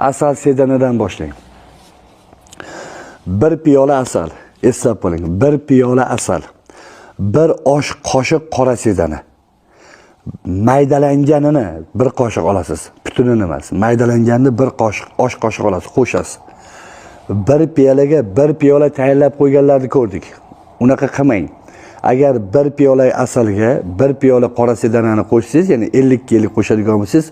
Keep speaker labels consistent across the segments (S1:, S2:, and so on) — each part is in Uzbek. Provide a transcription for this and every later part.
S1: Asal sedanadan boshlang. Bir piyola asal, eslab qoling. Bir piyola asal, bir osh qoshiq qora sedana. Maydalanganini bir qoshiq olasiz, butunini emas. Maydalanganini bir qoshiq, osh qoshiq olasiz, qo'shasiz. Bir piyolaga bir piyola tayinlab qo'yganlarni ko'rdik. Unaqa qilmang. Agar bir piyola asalga bir piyola qora sedanani qo'shsangiz, ya'ni 50 ga 50 qo'shadigan bo'lsangiz,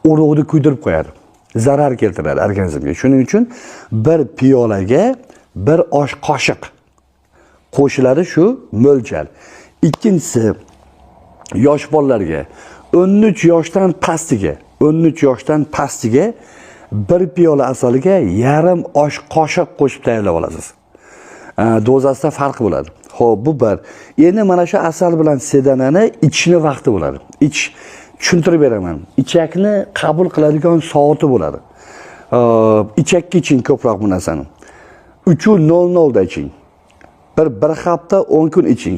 S1: urug'ni kuydirib qo'yadi. Zarar keltiradi organizmga. Shuning uchun bir piyolaga bir osh qoshiq qo'shiladi, shu mo'ljal. Ikkinchisi, yosh bolalarga, 13 yoshdan pastiga, 13 yoshdan pastiga bir piyola asalga yarim osh qoshiq qo'shib tayyorlab olasiz. Dozasida farq bo'ladi. Xo'p, bu bir. Endi mana shu asal bilan sedanani ichishni vaqti bo'ladi. Ich tushuntirib beraman. Ichakni qabul qiladigan soati bo'ladi. Ichakka iching ko'proq bu narsani. 3:00 da iching. Bir hafta 10 kun iching.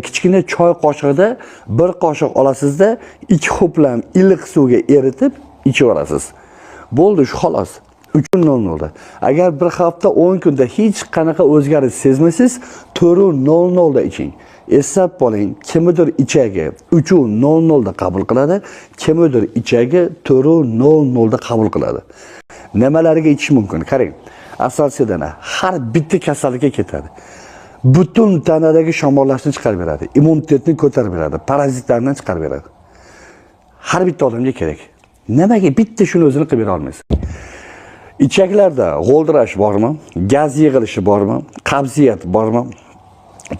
S1: Kichkina choy qoshig'ida bir qoshiq olasizda, ikki ho'plam iliq suvga eritib ichib olasiz. Bo'ldi, shu xolos. 3:00 da. Agar bir hafta 10 kunda hech qanaqa o'zgarish sezmasangiz, 4:00 da iching. Eslab qoling, kimnidir ichagi 3:00 da qabul qiladi, kimnidir ichagi 4:00 da qabul qiladi. Nimalarga ichish mumkin? Qarang. Asal sedana har bitta kasallikka ketadi. Butun tanadagi shamollashni chiqarib beradi, immunitetni ko'tarib beradi, parazitlarni chiqarib beradi. Har bitta odamga kerak. Nimaga bitta shuni o'zini qilib bera olmaysiz? Ichaklarda g'o'ldirash bormi? Gaz yig'ilishi bormi? Qabziyat bormi?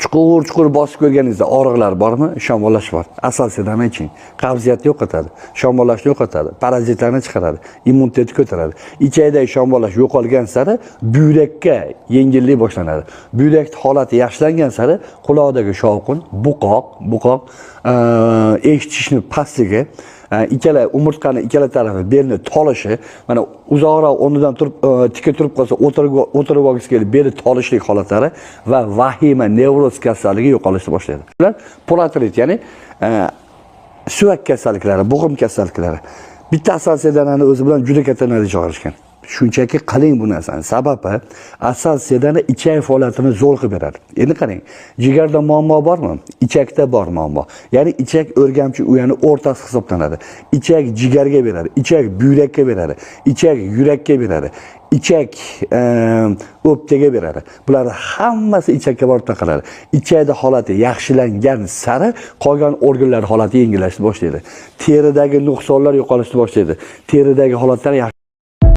S1: Chuqur chuqur bosib ko'rganingizda og'riqlar bormi? Shamollash bor. Asal sedana iching. Qabziyatni yo'qotadi, shamollashni yo'qotadi, parazitlarni chiqaradi, immunitetni ko'taradi. Ichakdagi shamollash yo'qolgan sari buyrakka yengillik boshlanadi. Buyrak holati yaxshilangan sari quloqdagi shovqin, buqoq, eshitishni pastligi, ikkala umurtqani ikkala tarafi, belni tolishi, mana uzoqroq o'rnidan turib, tika turib qolsa, o'tirib olgisi kelib, beli tolishlik holatlari va vahima, nevroz kasalligi yo'qolishni boshlaydi. Ular polatrit, ya'ni suyak kasalliklari, bo'g'im kasalliklari. Bitta asal sedanani o'zi bilan juda katta natija olishgan. Shunchaki qiling bu narsani. Sababi, asal sedana ichak faoliyatini zo'r qilib beradi. Endi qarang, jigarda muammo bormi? Ichakda bor muammo. Ya'ni ichak o'rgamchi uyani o'rtasi hisoblanadi. Ichak jigarga beradi, ichak buyrakka beradi, ichak yurakka beradi, ichak o'pkaga beradi. Bular hammasi ichakka borib taqaladi. Ichakda holati yaxshilangan sari qolgan organlar holati yengillashishni boshlaydi. Teridagi nuqsonlar yo'qolishni boshlaydi. Teridagi holatlar yaxshi.